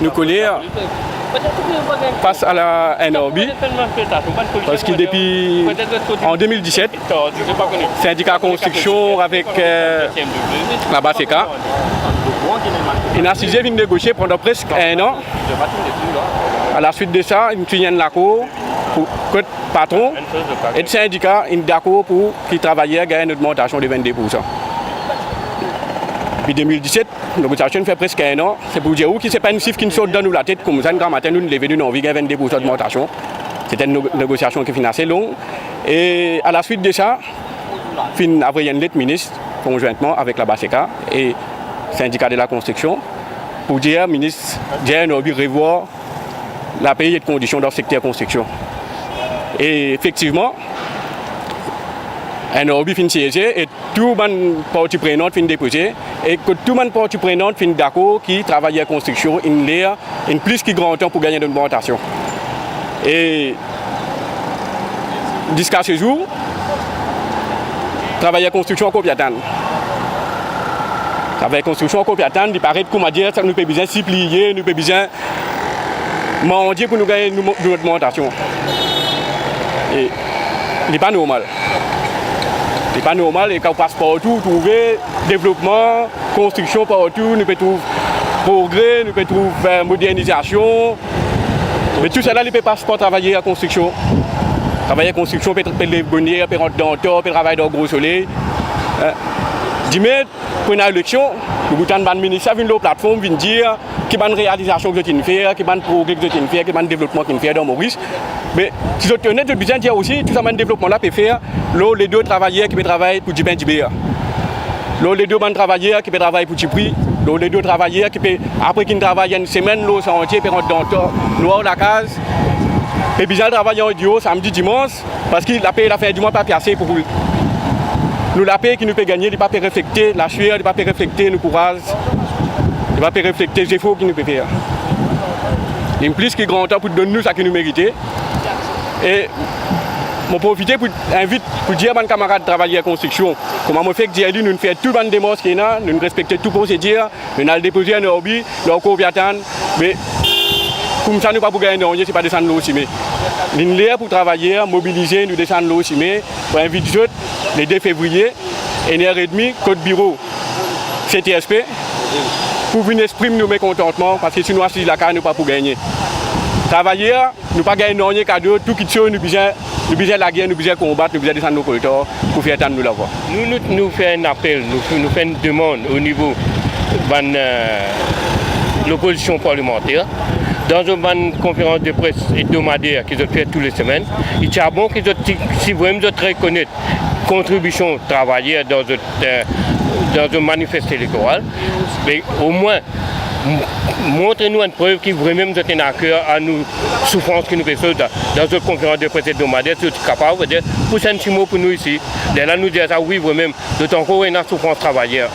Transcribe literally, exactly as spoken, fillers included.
Nou koler fas a la, enn arbi, parski depi an de mil diset, sindika konstriksion avek, eh, la BASECA, inn asize, inn negosie pandan preske enn an. A la swit de sa, inn fini enn lakor pou kot patron ek sindika inn dakor pou ki travayer gagn enn ogmantasion de vennde poursan. Depi de mil diset, negosasion inn fer preske enn an. Se pou dir ou ki se pa enn sif ki sort dan nou latet koumsa, enn gramatin nou leve, nou anvi gagn vennde poursan ogmantasion. Se enn nego-, negosasion ki finn ase long. E a la swit de sa, finn avoy enn let minis, konzwintman avek la BASECA e sindika de la konstriksion, pou dir minis, dir enn arbi revwar lapey ek kondision dan sekter konstriksion. E efektivman, enn arbi finn size e tou bann parti prenant finn depoze, e kot tou bann parti prenant finn dakor ki travayer konstriksion inn ler, inn plis ki gran tan pou gagn enn ogmantasion. E ziska se zour, travayer konstriksion ankor pe atann. Travayer konstriksion ankor pe atann, li paret koumadir sa nou pe bizin sipliye, nou pe bizin mandie pou nou gagn nou, nou ogmantasion. E li pa normal. Li pa normal, e kan ou pas partou, ou trouve devlopman, konstriksion partou, nou pe trouv progre, nou pe trouv, eh, modernizasion. Me tou sala, li pe pas par travayer konstriksion. Travayer konstriksion pe, pe lev bone, pe rant dan tar, pe travay dan gro soley. Eh, dime, pou ena eleksion, nou pou tann bann minis la vinn lor platform, vinn dir ki bann realizasion ki zot inn fer, ki bann progre ki zot inn fer, ki bann devlopman ki inn fer dan Moris. Me si zot onet, zot bizin dir osi, tou sa bann devlopman la pe fer lor ledo travayer ki pe travay pou dipin diber, lor ledo bann travayer ki pe travay pou dipri, lor ledo travayer ki pe, apre ki inn travay enn semenn lor santie, pe rant dan tar, nwar lakaz, pe bizin al travay an deor samdi, dimans, parski lapey lafin dimwa pa pe ase pou, pou nou lapey ki nou pe gagne, li pa pe reflekte laswier, li pa pe reflekte nou kouraz, li pa pe reflekte zefor ki nou pe fer. Li plis ki gran tan pou donn nou seki nou merite. E mo profite pou invit, pou dir bann kamarad travayer konstriksion, kouma mo fek dir li, nou fer tou bann demars ki ena, nou respekte tou prosedir, nou al depoze enn arbi, nou ankor pe atann, me koumsa nou pa pou gagn nanye, se pa desann lor sime. Li ler pou travayer mobilize, nou desann lor sime, pou invit zot le de fevriye, enn er edmi, kot biro C T S P, pou vinn exprim nou mekontantman, parski si nou asiz lakaz, nou pa pou gagne. Travayer, nou pa gagn nanye kado, tou kitsoz nou bizin, nou bizin lager, nou bizin konbat, nou bizin desann nou koltar pou fer tann nou lavwa. Nou, nou, nou fer enn apel, nou, nou fer enn demann o nivo bann, eh, lopozision parlimanter, dan zot bann konferans de pres ebdomadair ki zot fer tou le semenn. Li ti a bon ki zot ti, si vremem zot rekonet kontribision travayer dan zot, eh, dan zot manifesto elektoral, me omwin m-, montre nou enn prev ki vremem zot ena aker a nou soufrans ki nou pe soz dan, dan zot konferans de pres ebdomadair, si zot ti kapav, vedir, pous enn ti mo pou nou isi. Lerla nou dir sa, wi, vremem, zot ankor ena soufrans travayer.